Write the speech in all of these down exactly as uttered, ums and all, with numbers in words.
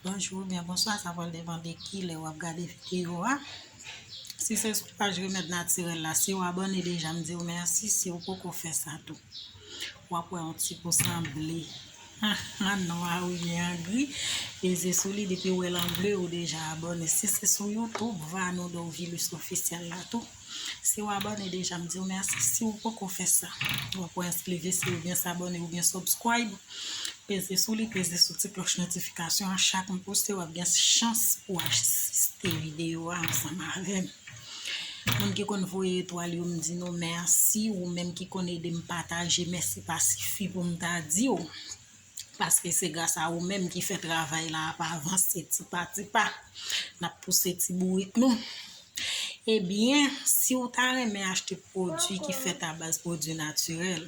Bonjou oubyen bonswa, sa pral depann de ki lè w ap gade videyo a. Si se sou paj Remèd Natirèl la, si w abòne deja, m di w mèsi. Si w poko fè sa tou, w ap wè yon ti pousan ble. Non a wi, li an gri. Peze sou li, depi w wè l an ble, ou deja abòne. Si se sou YouTube, Vano Dorvilus Ofisyèl la tou. Si w abòne deja, m di w mèsi. Si w poko fè sa, w ap wè yon ti ble, si w byen abòne oubyen subscribe. Peze sou li, peze sou ti klòch notifikasyon an. Chak m poste, w ap gen chans pou w asiste videyo a ansanm avè m. Moun ki konn voye etwal yo, m di nou mèsi. Ou menm ki konn ede m pataje, mèsi pa sifi pou m ta di w. Paske se gras a ou menm ki fè travay la ap avanse ti pa ti pa. N ap pouse ti bourik nou. Ebyen, si w ta renmen achte pwodui ki fèt a baz pwodui natirèl,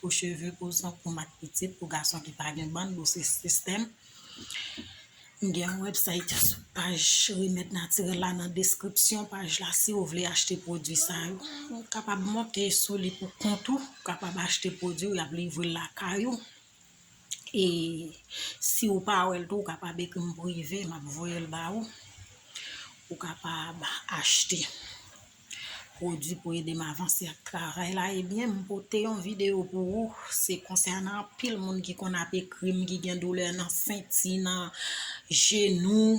pou cheve, pou zong, pou mak pitit, pou gason ki pa gen bann, pou se sistèm, m gen yon website sou paj Remèd Natirèl la nan deskripsyon paj la. Si w vle achte pwodui sa yo, ou kapab monte sou li pou kont ou, ou kapab achte pwodui w, y ap livre l lakay ou. E si w pa wè l tou, ou kapab ekri m prive, m ap voye l ba ou. Ou kapab achte pwodui pou ede m avanse ak travay la. Ebyen, m pote yon videyo pou ou. Se konsènan anpil moun ki konn ap ekri m, ki gen doulè nan senti, nan jenou,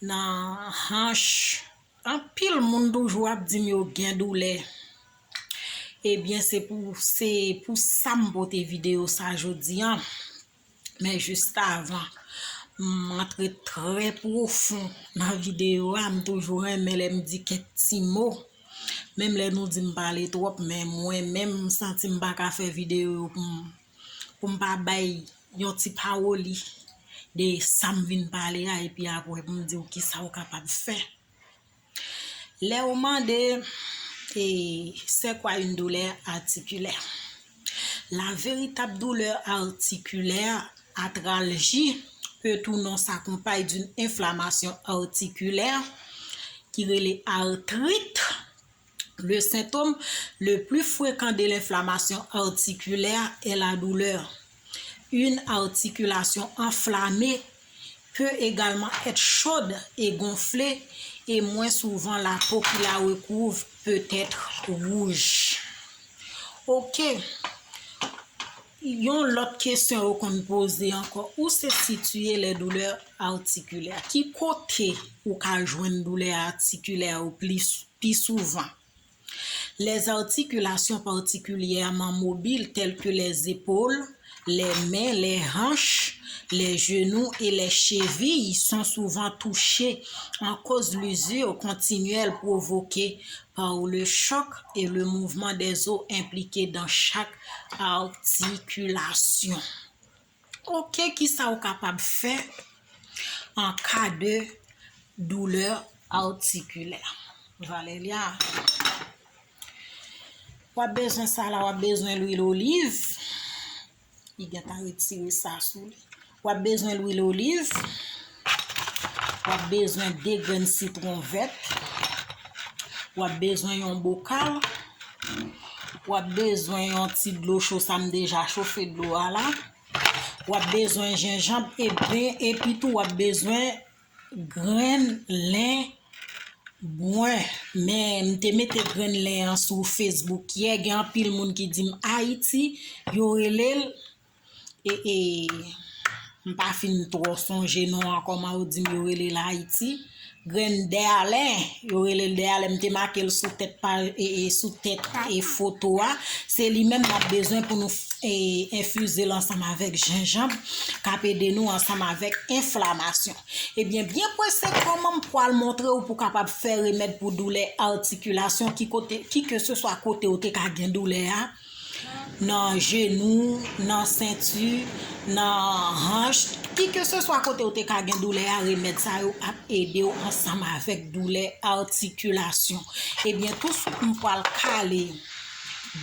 nan hanch. Anpil moun toujou ap di m yo gen doulè. Ebyen, se pou, se pou sa m pote videyo sa jodi a. Men jis avan m antre trè pwofon nan videyo a, m toujou renmen lè m di kèk ti mo. Menm lè nou di m pale twòp, men mwen menm, m santi m pa ka fè videyo yo pou m, pou m pa bay yon ti pawoli de sa m vin pale a, epi apre pou m di w kisa w kapab fè. Lè ou mande, et c'est quoi une douleur articulaire? La véritable douleur articulaire, arthralgie, peut ou non s'accompagne d'une inflammation articulaire ki rele artrit. Le symptôme le plus fréquent de l'inflammation articulaire est la douleur. Une articulation enflammée peut également être chaude et gonflée, et moins souvent la peau qui la recouvre peut être rouge. Ok. Yon lòt kesyon yo konn poze ankò, où se situent les douleurs articulaires? Ki kote ou ka jwenn doulè atikilè yo plis, pi souvan? Les articulations particulièrement mobiles telles que les épaules, les mains, les hanches, les genoux et les chevilles sont souvent touchées en cause l'usure continuelle provoquée par le choc et le mouvement des os impliqués dans chaque articulation. Ok, kisa ou kapab fè en cas de douleur articulaire? Valeria, w ap bezwen sa la, w ap bezwen lwil oliv. Li gentan retire sa sou li. W ap bezwen lwil oliv. W ap bezwen de grenn sitwon vèt. W ap bezwen yon bokal. W ap bezwen yon ti dlo cho, sa m deja chofe dlo a la. W ap bezwen jenjanm, epi, epi tou w ap bezwen grenn len bwen. Men m te mete grenn len an sou Facebook yè, gen anpil moun ki di m Ayiti, yo rele l, e, e, m pa fin twò sonje non an, kòman yo di m yo rele l Ayiti. Grenn dèyalè, yo rele l dèyalè, m te make l sou tèt paj, e, e, sou tèt, e, foto a. Se li menm n ap bezwen pou nou, e, enfize l ansanm avèk jenjanm, k ap ede nou ansanm avèk enflamasyon. Ebyen, byen prese, kòman m pral montre w pou w kapab fè remèd pou doulè atikilasyon, ki kote, ki ke se swa kote w te ka gen doulè a, nan jenou, nan senti, nan hanch, ki ke se swa kote w te ka gen doulè a, remèd sa yo ap ede w ansanm avèk doulè atikilasyon. Ebyen, tou swit m pral kale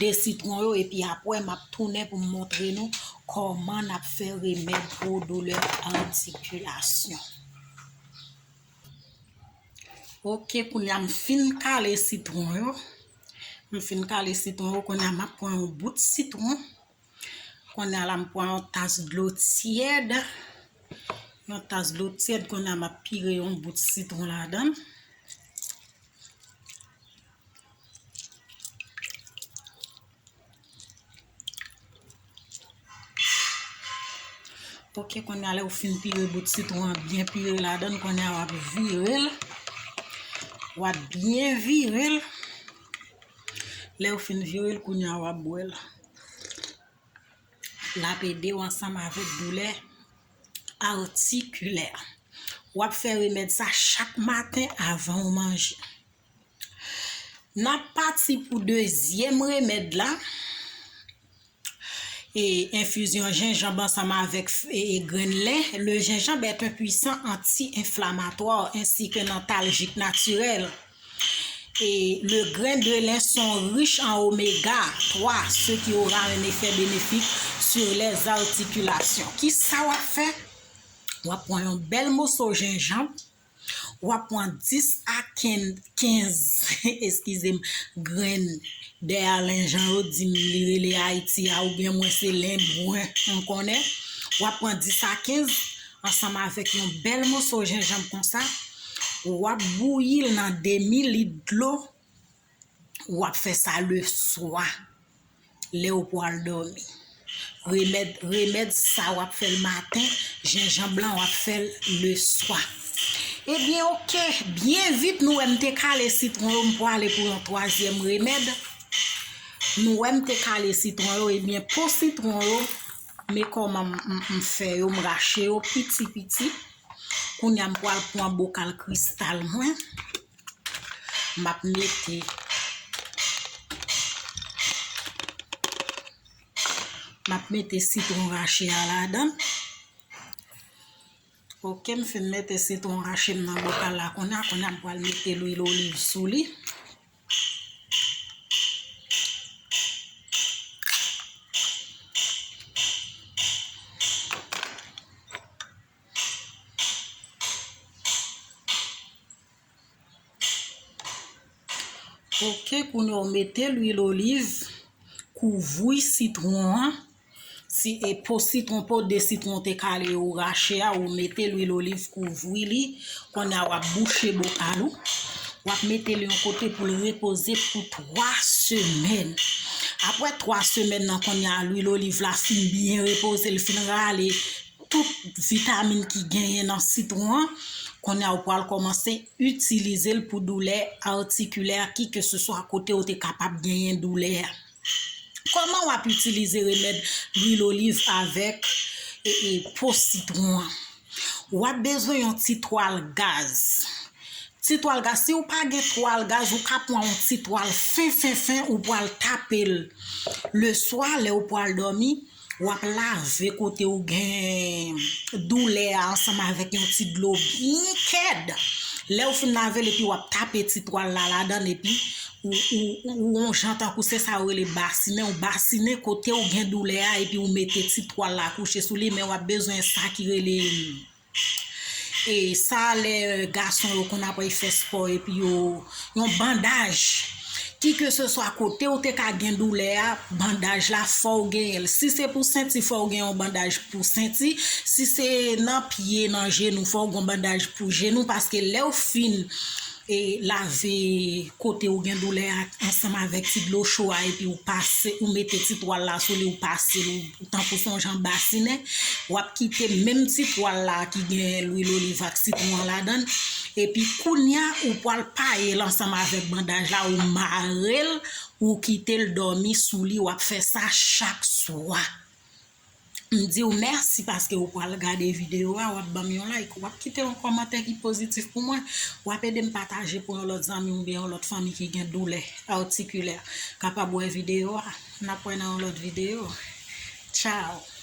de sitwon yo, epi apre m ap tounen pou m montre nou kòman n ap fè remèd pou doulè atikilasyon. Ok, kounye a m fin kale sitwon yo. M fin kale sitwon yo, kounye a m ap pran yon bout sitwon. Kounye a la m pran yon tas dlo tyèd. Yon tas dlo tyèd, kounye a m ap pire yon bout sitwon ladan l. Ok, kounye a lè w fin pire bout sitwon an, byen pire ladan l, kounye a w ap vire l. W ap byen vire l. Lè w fin vire l, kounye a w ap bwè l. L ap ede w ansanm avèk doulè atikilè. W ap fè remèd sa chak maten avan w manje. N ap pati pou dezyèm remèd la. E enfizyon jenjanm ansanm avèk f-, e, e grenn len. Le gingembre est un puissant anti-inflammatoire ainsi qu'un antalgique naturel. Et le grain de lin sont riches en oméga trois, ce qui aura un effet bénéfique sur les articulations. Kisa w ap fè? W ap pran yon bèl moso jenjanm, w ap pran dis a kenz, kenz, eskize m, grenn dèyè len, jan yo di m, li rele Ayiti a, oubyen mwen se len bwen, m konnen. W ap pran dis a kenz ansanm avèk yon bèl moso jenjanm konsa. W ap bouyi l nan demi lit dlo. W ap fè sa leswa, lè w pral dòmi. Remèd, remèd sa w ap fè l maten, jenjanm lan w ap fè l leswa. Ebyen, ok, byen vit, nou wè m te kale sitwon yo, m pwale pou yon twazyèm remèd. Nou wè m te kale sitwon yo, ebyen, po sitwon yo, men kòman m, m, m fè yo, m rache yo piti piti. Kounye a, m pral pran bokal kristal mwen. M ap mete, m ap mete sitwon rache a ladan. Ok, m fin mete sitwon rache m nan bokal la kounye a. Kounye a, m pral mete lwil oliv sou li. Ok, kounye a w mete lwil oliv, kouvri sitwon an. Si e po sitwon, po de sitwon w te kale yo, ou rache a, ou mete lwil oliv, kouvri li. Kounye a w ap bouche bokal ou. W ap mete l yon kote pou l repoze pou twa semèn. Apre twa semèn nan, kounye a lwil oliv la fin byen repoze, l fin rale tout vitamin ki genyen nan sitwon an, kounye a ou pral kòmanse itilize l pou doulè atikilè, ki ke se swa kote ou te kapab genyen doulè a. Kòman w ap itilize remèd lwil oliv avèk, e, e, po sitwon an? W ap bezwen yon ti twal gaz. Ti twal gaz, si w pa gen twal gaz, ou ka pran yon ti twal fen, fen, fen, ou pral tape l leswa, lè ou pral dòmi, w ap lave kote ou gen doulè a ansanm avèk yon ti dlo byen kèd. Lè w fin lave l epi w ap tape ti twal la ladan l epi ou, ou, ou, ou yon jan tankou se sa yo rele basinen, ou basinen kote ou gen doulè a epi ou mete ti twal la kouche sou li, men w ap bezwen sa ki rele E sa lè gason yo konn apre fè spò epi yo, yon bandaj. Ki ke se swa kote ou te ka gen doulè a, bandaj la fò w genyen l. Si se pou senti, fò w gen yon bandaj pou senti. Si se nan pye, nan jenou, fò w gen yon bandaj pou jenou. Paske lè w fin e lave kote ou gen doulè a ansanm avèk ti dlo cho a, epi ou pase, ou mete ti twal la sou li, ou pase l, ou tankou se yon jan basinen, w ap kite menm ti twal la ki gen lwil oliv ak sitwon an ladan l, epi kounye a, ou pral paye l ansanm avèk bandaj la, ou mare l, ou kite l dòmi sou li, w ap fè sa chak swa. M di w mèsi paske w pral gade videyo a, w ap ban m yon like, w ap kite yon kòmantè ki pozitif pou mwen, w ap ede m pataje pou yon lòt zanmi oubyen yon lòt fanmi ki gen doulè atikilè kapab wè videyo a. N ap wè nan yon lòt videyo. Tchao!